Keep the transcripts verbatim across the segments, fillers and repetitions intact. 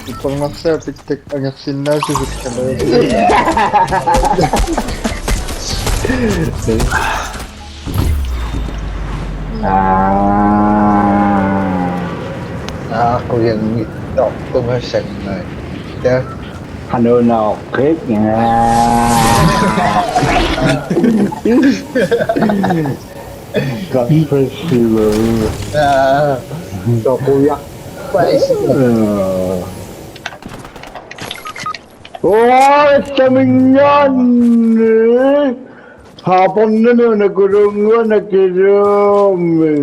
Ippangarsaa pittak angersinnaasugut kalaat. Aa. Aa, qujanngitsoq tunngasannga. Taa. Qanuunooqqik. Aa. Professional. Aa. Soquja. Oi, tamingaanni. Haapornanuna kulunnguana kiluummi.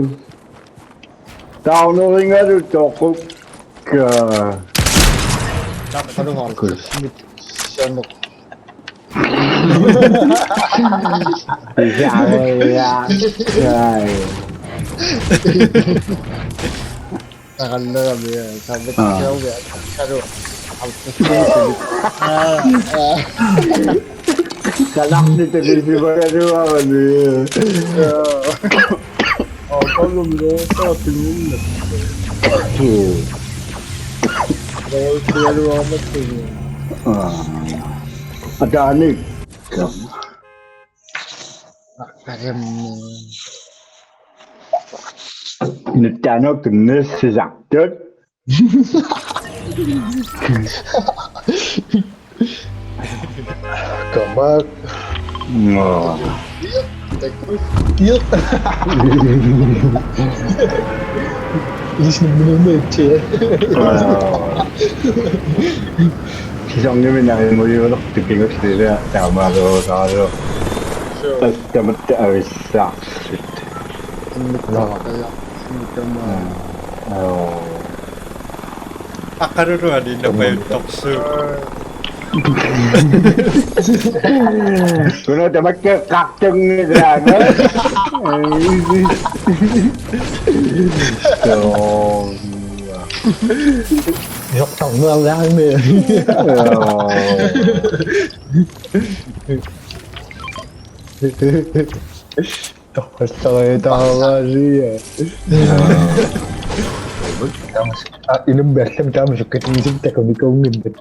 Tauneringalu toqukka. Taqqalu haalku. Sanuk. Isaaria. Ai. Takanna mia, sabit. Aa. Kau mia, kalu. Au. Aa, aa. Kalak ni tadi si baru dua ni. Ya. Oh, kalau mia, kau tinggal. Tuh. Kalau dia dua macam ni. Aa. Ada ni. Akkarimi. Nutsaanut tunnissisartut. Kamak. Ngo. Iyoq. Iyoq. Ilis nemmene che. Sisarngiminarmuliulertukkigullia taamaaluusaalu. Suu. Tamatta avissaarput. Immikkama. Immikkama. Aa. Aqaluluani napajuttorsuuvoq. Kuna tamakka qartungilaanga. Suu. Isoqarniarlaarmi. Aa. Toqqassariataaraasia. Tamas, aa, ilummi allamik taama sukkatigisumik takunikuunnginnama.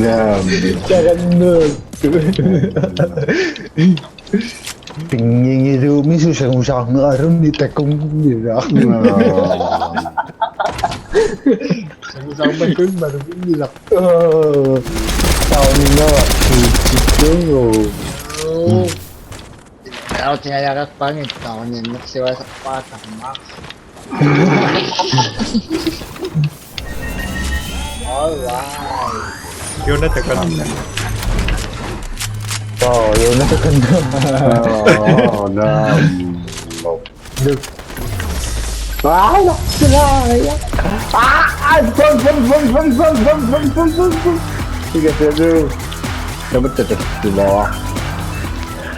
Naamik. Takanna. Pinnginngiluumi susagusaarneralunni takunngilaq. Naa. Susagusaarneralunni takunngilaq. Aa, taunna tiitsittugooq. Joo. Tautiajarerpaangit taunnersiuasarpaa tammaa. All right. Yuna takanna. Oh, yuna takanna. Oh, no. Look. Ah, no. Ah, ah, fun, fun, fun. Tiga satu. Dapat tetap di bawah.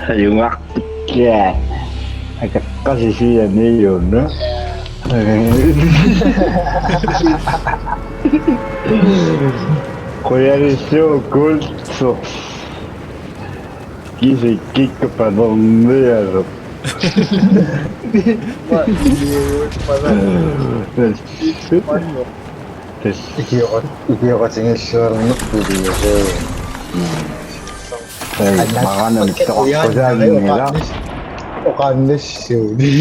Ayunga. Kee. Akaqasisiani Yuna. Qujanarsuaq. Kisianni kikkut panernialerput. Tassa. Ikioqat-, ikioqatigiilluarnerput iliuusuu. Ei, annaat-, maanna mittoqarpusaanngilaq. Oqaannissuuni.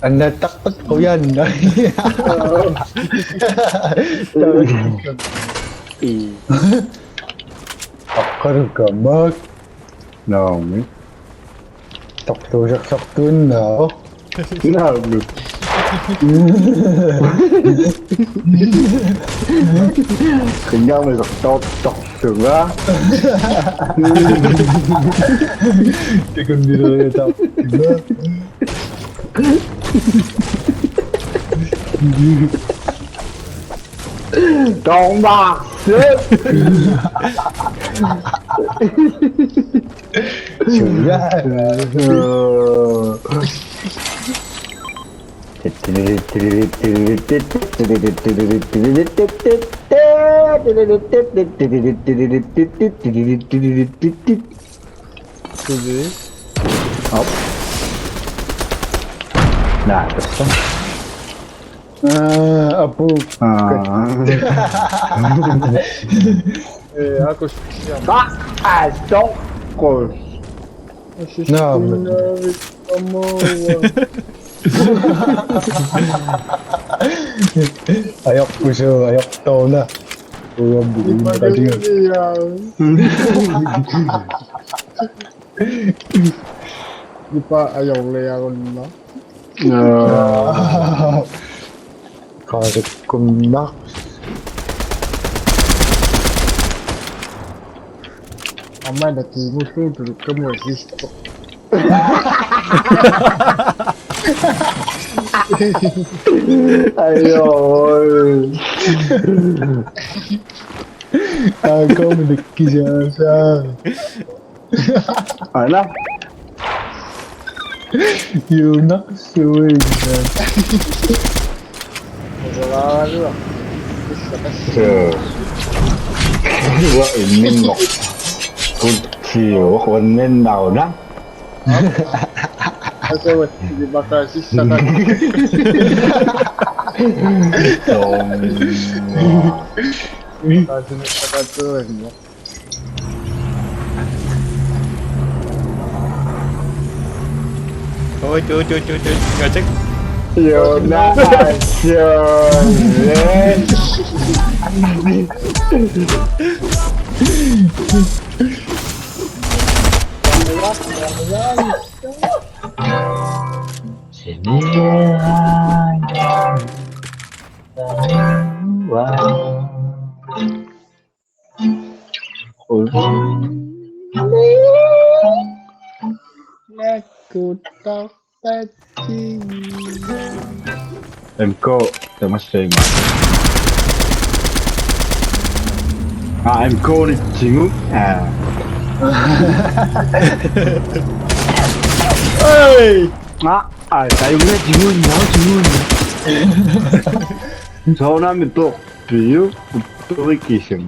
Annaattarpakka qujanaq. Ii. Aqqalukamak. Naamik. Torluusersortuinnaavoq. Naamik. Qinngaamisortoortorlunga. Takunnileriataartunga. Toormaarsi. Suja. Suji. Op. Naa, tassa. Aa, apu. Aa. Ee, aku siam. Aa, tokko. Naa, amoa. Ajoqqusuuvoq, ajoqqusuuvoq. Uammi. Ipa ajua. Ipa ajorliarunna. Naa. Qaasakkunna. Aamma nakiimullugu tulukkamut assisitoq. Ajoo. Aa, komik kisaasa. Aana. Yuna suinna. Suu. Uanga imminngorpoq. Kutsiu, uannannauna. Asa uattili maqaasissaqaat. Soorlu. Maqaasissaqaat. Oi, oi, oi, oi, oi. Ngajak. Yo, nice, yo, yeah. Sini. M K, tamassi ima. Aa, M K-nitsigut. Aa. Hey! Aa, aa, tajunngitsigut, naa, tigut. Soorunami torpiu, torikisum.